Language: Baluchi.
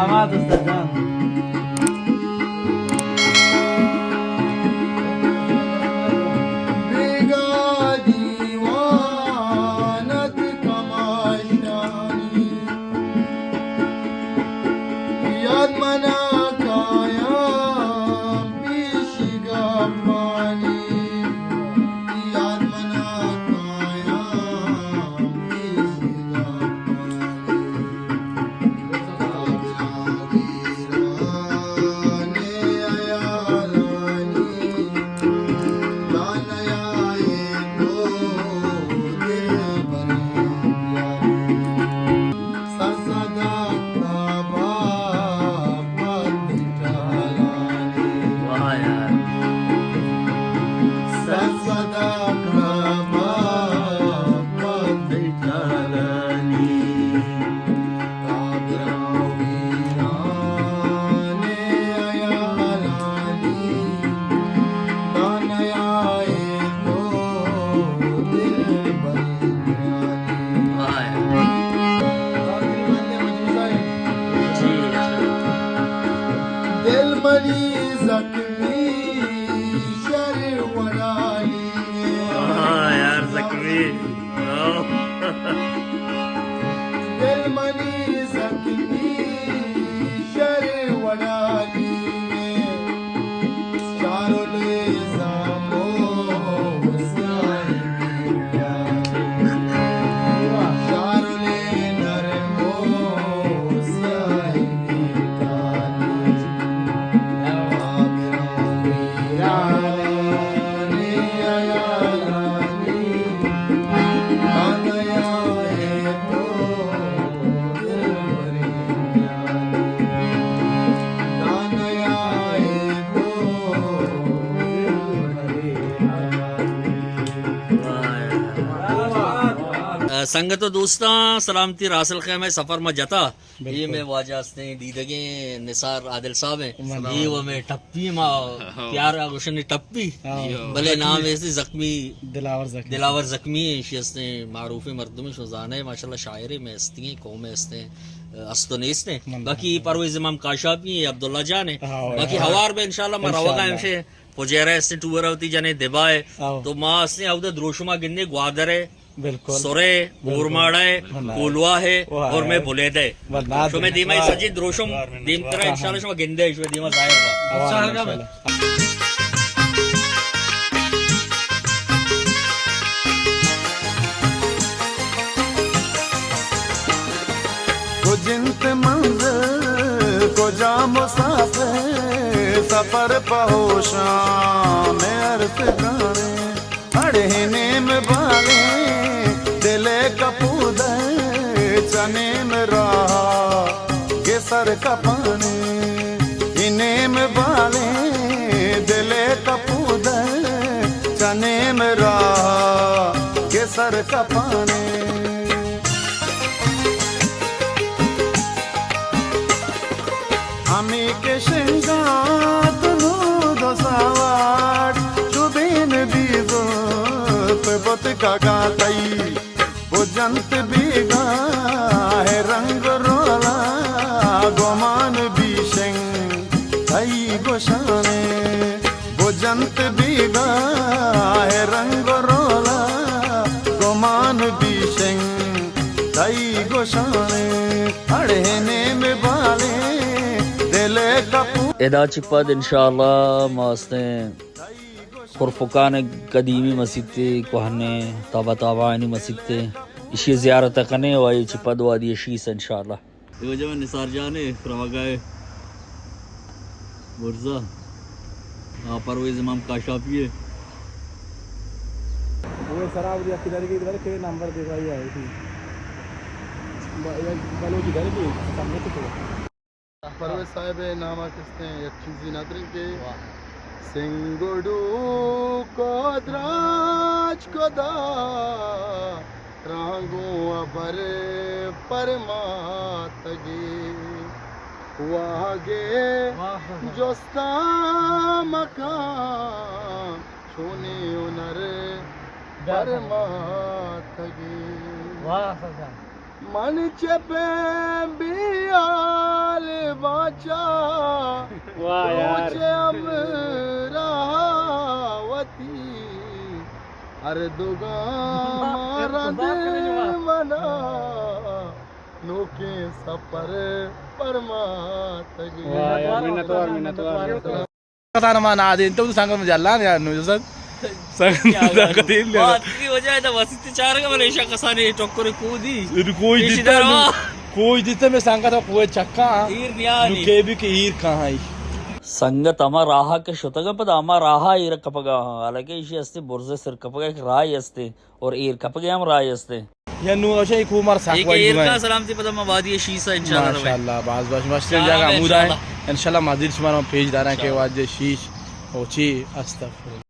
سلامت است جان۔ بیگاہ دیوان ات کماشانی، یاد منا کایاں پیشی گپانی، یاد منا کایاں پیشی گپانی۔ واہ یار۔ واہ یار۔ جی، اچھا۔ دل منی زخمی شر وڑانی۔ ہاں یار، زخمی۔ ہاں۔ دل منی زخمی شر وڑانی۔ شارلے زامو سیاہی شارلے نرمو سیاہی سنگت و دوستاں، سلامتی راسل خیمہ سفر ما جتا۔ بالکل۔ اے مئے واجہ ہستیں، دیدگیں نثار عادل صاحب ہیں۔ واللہ۔ اے و مئے ٹپی ما ہاں۔ پیار گوشن ٹپی۔ ہاں۔ بلے ٹپی۔ نام ایسے زخمی۔ دلاور زخمی۔ دلاور زخمی ہیں، ایشی ہستیں، معروف مردم ہیں، شو زانے، ماشاءاللہ شاعر ہیں، مئے ہستی ہیں، قوم ہستیں، است و نیست ہیں۔ واللہ۔ باقی پرویز امام کاشاپی ہیں، عبداللہ جان ہیں۔ ہاں، باقی ہاں۔ ہوار بے انشاءاللہ ما روگا انشاءاللہ۔ ہمشے پجیرہ ہستیں، ٹور ہوتی جنے دبا ہے۔ ہاں۔ تو ما ہستیں، اودا دروشما گندے گوادر ہے۔ بالکل۔ سورہ، بالکل۔ اورماڑہ ہے، بالکل۔ کولواہ ہے، واہ۔ اور مئے بلیدہ ہے۔ واللہ۔ شمئے دیما اے سجی دروشم دیم ترا انشاءاللہ شما گندے، شمئے دیما ظاہر با۔ واہ، ماشاءاللہ۔ کج انت منزل، کجا مسافر، سفر پہ ہوشاں مئے ارسگانے۔ اڑے نیم بالیں دل ءِ کپود ءَ چہ نیم راہ ءَ گسر کپانے۔ اے نیم بالیں دل ءِ کپود ءَ چہ نیم راہ ءَ گسر کپانے۔ ہمے کہ شنگات نود و ساواٹ، چو بین بی زلف بوت کگاں تئی۔ بجنت بیگاہ رنگ رولا، گمان بی شنگ تئی گوشانے۔ بجنت بیگاہ رنگ رولا، گمان بی شنگ تئی گوشانے۔ اڑے نیم بالیں دل ءِ کپو۔ ادا چہ پد انشاءاللہ ما ہستیں خرفکان ءِ قدیمی مسیتے، کوہنیں تابا تابانی مسیتے، ایشی زیارت کنیں و آئی چہ پد وادی شیس انشاءاللہ۔ اے واجہ مئے نثار جان ءِ، روگا ءِ برزا۔ آ پرویز امام کاشاپی ءِ۔ وہ سرا وہ کدھر کے، کدھر کے نمبر دے بھائی آئے تھی۔ ب-، یک بلوچی گھر کی سنگت کو۔ پرویز صاحب ءِ نام ءَ کستیں یک چیزی نہ تریں کہ واہ۔ سنگ و ڈوک و دراج کدا رانگوں ابر پرماتگی، واہگے واہ۔ جستا مکان چونی ہنر بیا۔ پرماتگی۔ واہ سردار۔ من چہ پیم بی حال واہ یار۔ روچ ہمراہ وتی ہر دو گام رند منا نوکیں سفر پرماتگ۔ واہ یار، منتوار، منتوار، منتوار۔ کتان ما نادین تو سنگت مجھے اللہ نے یار نو سن۔ سنگت کیا گال؟ سنگت ہی لے۔ بات کی وجہ ہے تو وسیت چار کا ملیشا کسانے ٹکر کودی۔ کوئی ایشی دیتا دروا۔ نو، کوئی دیتا میں سنگت کو کوئی چکا۔ ایر نیانی۔ نو کے بھی کہ ایر کہاں ہی۔ سنگت ہما راہ کہ شتگا پدا ہما راہ ایر کپگا ہاں۔ حالانکہ ایشی ہستے برز سر کپگا ایک راہ ہستے اور ایر کپگے ہم راہ ہستے۔ یا نو اشا ایک عمر ساکھ ایک والی ایر کا سلامتی پدا ما وادی شیشہ انشاءاللہ رویں۔ ماشاءاللہ، باز باز ماشاءاللہ جگہ انشاءاللہ۔ ہمودا ہے۔ انشاءاللہ ما دیر شمار پیش دارا کہ انشاءاللہ۔ وادی شیش او چی استغفر۔